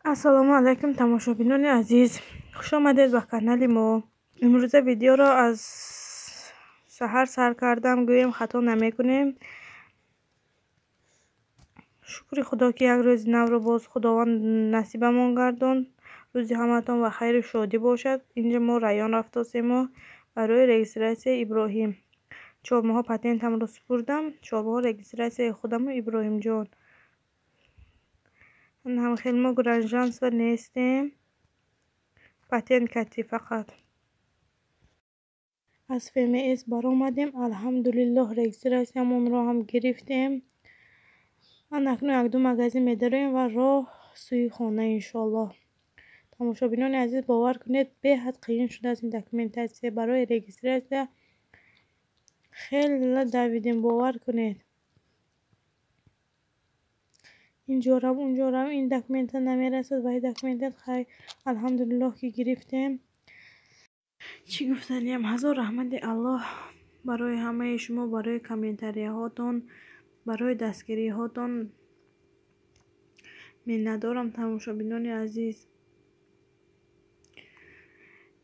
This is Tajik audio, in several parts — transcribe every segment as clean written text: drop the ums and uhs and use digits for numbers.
Ассалому алайкум тамошобинони азиз, хуш омадед ба канали мо. Имрӯза видеоро аз саҳар сар кардам, гӯем хато намекунем. Шукри Худо, ки як рӯзи навро боз Худованд насибамон гардонд. Рӯзи ҳаматон ба хайру шодӣ бошад. Инҷа мо район рафтосемо барои регистратсияи Иброҳим. 4 моҳа патентамро супурдам, 4 моҳа регистратсияи худаму Иброҳимҷон. Хеле мо гражданство нестем, патент кати фақат. Аз ФМС баромадем, алҳамдулиллоҳ, регистратсиямонро ҳам гирифтем. Акнун як-ду магазин медароем ва роҳ сӯи хона иншоаллоҳ. Тамошобинони азиз, бовар кунед, беҳад қиин шудааст ин документатсия барои регистратсия. Хеле давидем, бовар кунед. Инҷо рав, унҷо рав, ин документа намерасад ва ин документа хай, алҳамдулиллоҳ, ки гирифтем. Чӣ гуфтаниям, ҳазор раҳмати Аллоҳ барои ҳамаи шумо, барои комментарияҳотон, барои дастгириҳотон миннатдорам, тамошобинони азиз.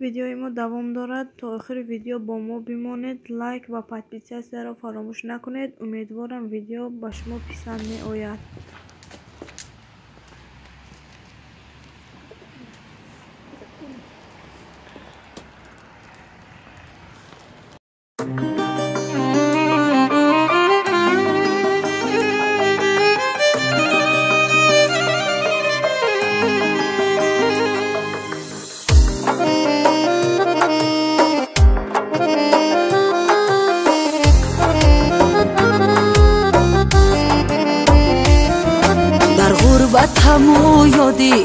Видеои мо давом дорад. То охири видео бо мо бимонед, лайк ва подписатсияро фаромӯш накунед. Умедворам, видео ба шумо писанд меояд. Ҳаму ёди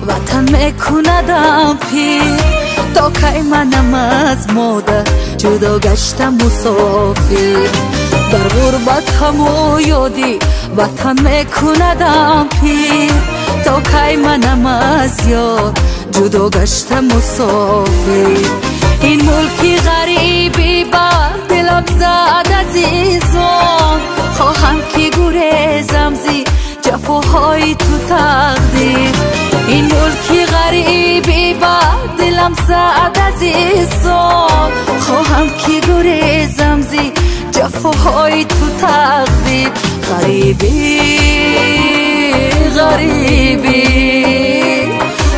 ватан мекунадам пир, то кай манам аз модар ҷудо гашта мусофир. Дар ғурбат ҳаму ёди ватан мекунадам пир, то кай манам аз ёр ҷудо гашта мусофир. Ин мулки ғариби ба дилам зад азизон, хоҳам ки гурезам зи ҷафоҳои ту тақдир. Ин мулки ғариби ба дилам зад азизон, хоҳам ки гурезам зи ҷафоҳои ту тақдир. Ғарибӣ, ғарибӣ,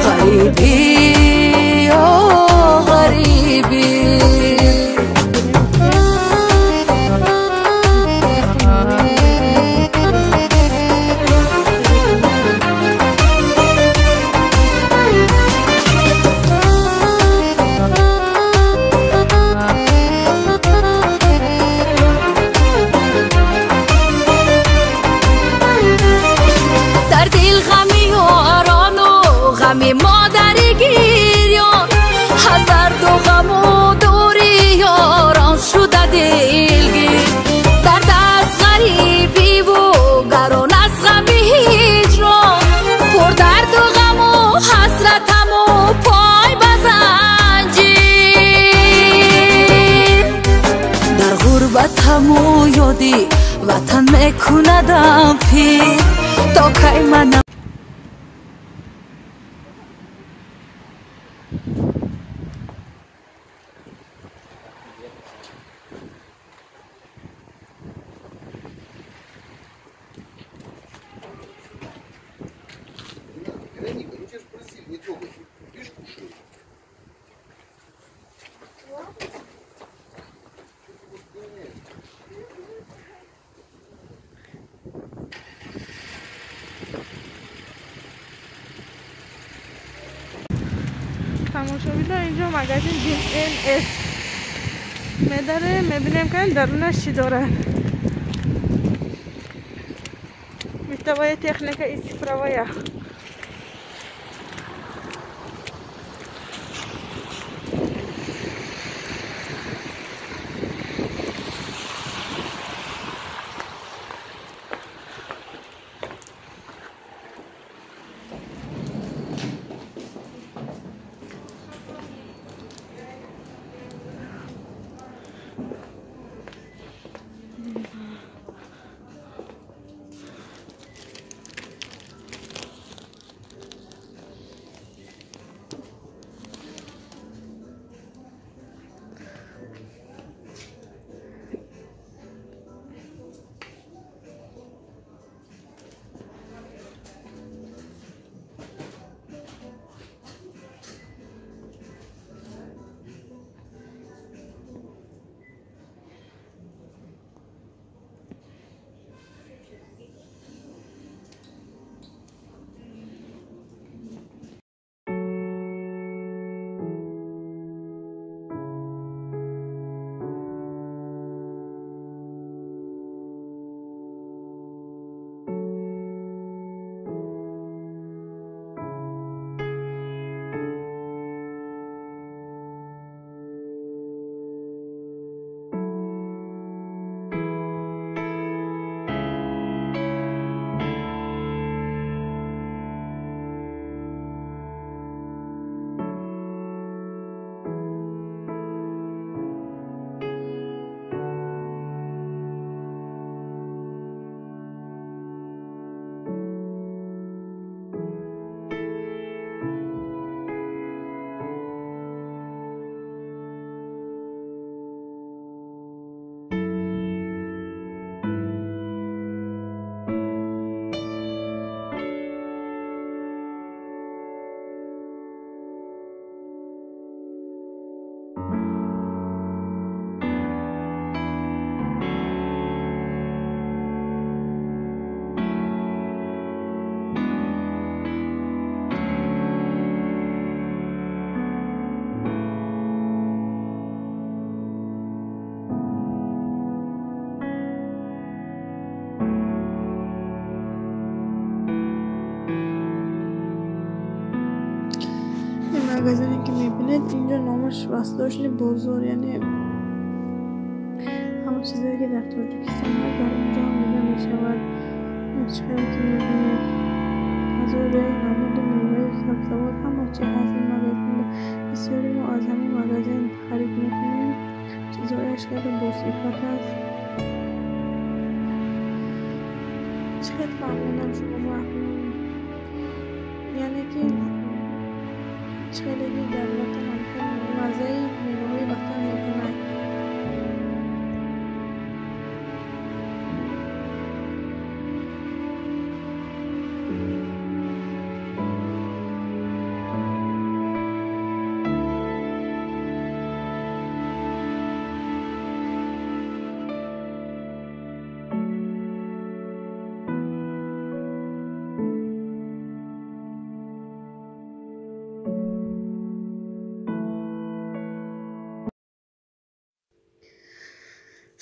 ғарибӣ, о ғарибӣ. Модари гирён аз дарду ғаму дури ёрон шуда дилгир. Дард аз ғарибиву гарон аз ғами ҳиҷрон, пурдарду ғаму ҳасратаму пой ба занҷир. Дар ғурбатаму ёди ватан мекунадам пир, то кай манам. Вероника, ну тебя же просили не трогать. Видишь, кушают. Тамошобино, инҷо магазин GNS медаре, мебинем, ки дарунаш чӣ дорад. Бытовая техника и цифровая. Магазине ки мебинед, инҷо номаш Восточный бозор, яъне ҳама чизое ки дар Тоҷикистон ҳаст, дар онҷо ҳам дида мешавад. Чӣ хеле ки мебинед, ҳазору як намуди меваю сабзавот, ҳама чи ҳаст ин магазин. Бисёри мо аз ҳамин магазин харид мекунем. Чизояш хеле босифат аст. Чӣ хел фаҳмонам шумо акнун, яъне ки чӣ хеле ки дар ватанам маззаи меваҳои ватан мекунад.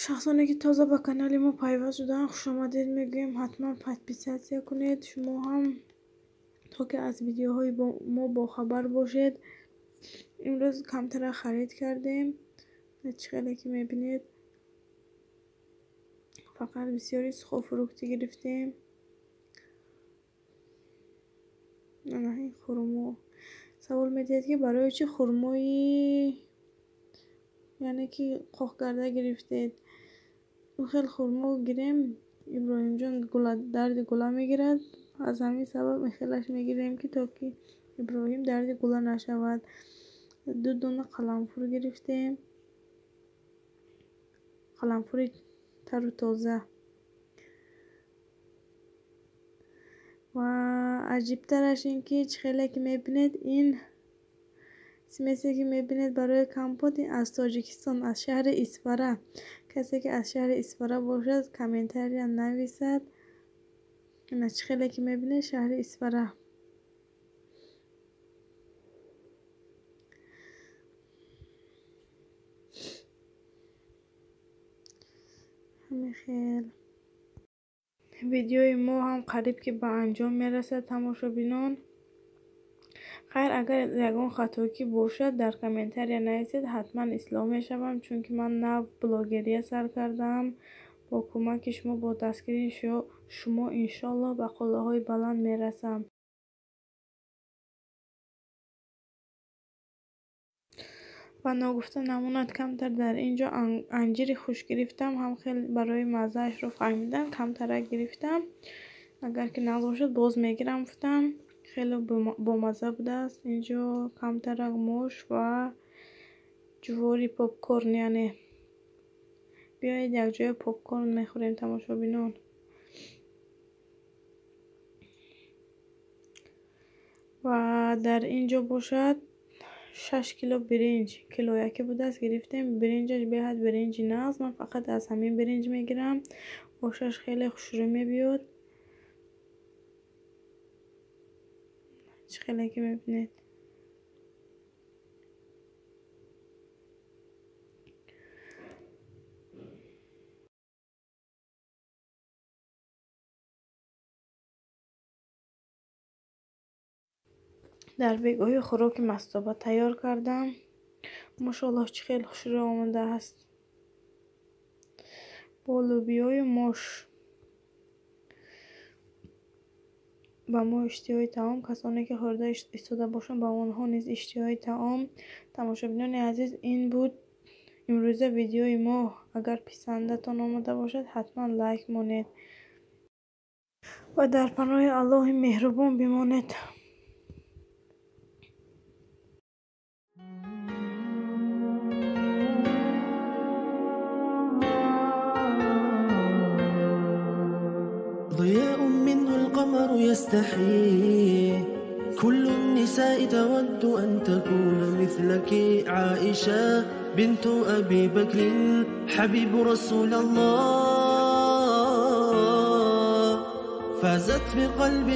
Шахсоне ки тоза ба канали мо пайваст шудаанд, хушомадед мегӯем. Ҳатман подписаться кунед шумо ҳам, то ки аз видеоҳои мо бохабар бошед. Имрӯз камтара харид кардем. Чӣ хеле ки мебинед, фақат бисёри сухофрукти гирифтем. Ана ин хурмо. Савол медиҳед ки барои чӣ хурмои, яъне ки қоқкарда гирифтед? Ӯ хел хурмо гирем, Иброҳимҷон дарди гула мегирад. Аз ҳамин сабаб хелаш мегирем, ки то ки Иброҳим дарди гула нашавад. Ду дона қаламфур гирифтем, қаламфури тару тоза. Ва аҷибтараш ин ки чӣ хеле ки мебинед, ин смесе ки мебинед барои компот, аз Тоҷикистон, аз шаҳри Исфара. Касе ки аз шаҳри Исфара бошад, комментария нависад. Ина чӣ хеле ки мебинед, шаҳри Исфара. Ҳамин хел видеои мо ҳам қариб ки ба анҷом мерасад, тамошобинон. Хайр, агар ягон хатокӣ бошад, дар комментария нависед, ҳатман ислоҳ мешавам, чунки ман нав блогерия сар кардаам. Бо кӯмаки шумо, бо дастгирии шумо иншоаллоҳ ба қуллаҳои баланд мерасам. Ва ногуфта намонад, камтар дар ин ҷо анҷири хушк гирифтам, ҳам хел барои маззаашро фаҳмидан камтарак гирифтам. Агар ки нағз бошад, боз мегирам, гуфтам. Хеле бомазза будааст. Инҷо камтарак мош ва ҷувори попкорн, яъне биёед якҷоя попкорн мехӯрем, тамошобинон. Ва дар ин ҷо бошад 6 кило биринҷ, килояке будааст, гирифтем. Биринҷаш беҳад биринҷи нағз, ман фақат аз ҳамин биринҷ мегирам. Ошаш хеле хушрӯ мебиёд. Чӣ хеле ки мебинед. Дар бегоҳи хӯроки мастоба тайёр кардам. Мошоаллоҳ, чӣ хеле хушрӯ омадааст. Бо лӯбиёю мош. Ба мо иштиҳои таом. Касоне ки хӯрда истода бошанд, ба онҳо низ иштиҳои таом. Тамошобинони азиз, ин буд имрӯза видеои мо. Агар писандатон омада бошад, ҳатман лайк монед ва дар паноҳи Аллоҳи меҳрубон бимонед. ضياء منه القمر يستحي، كل النساء تود أن تكون مثلك. عائشة بنت أبي بكر حبيب رسول الله، فازت بقلب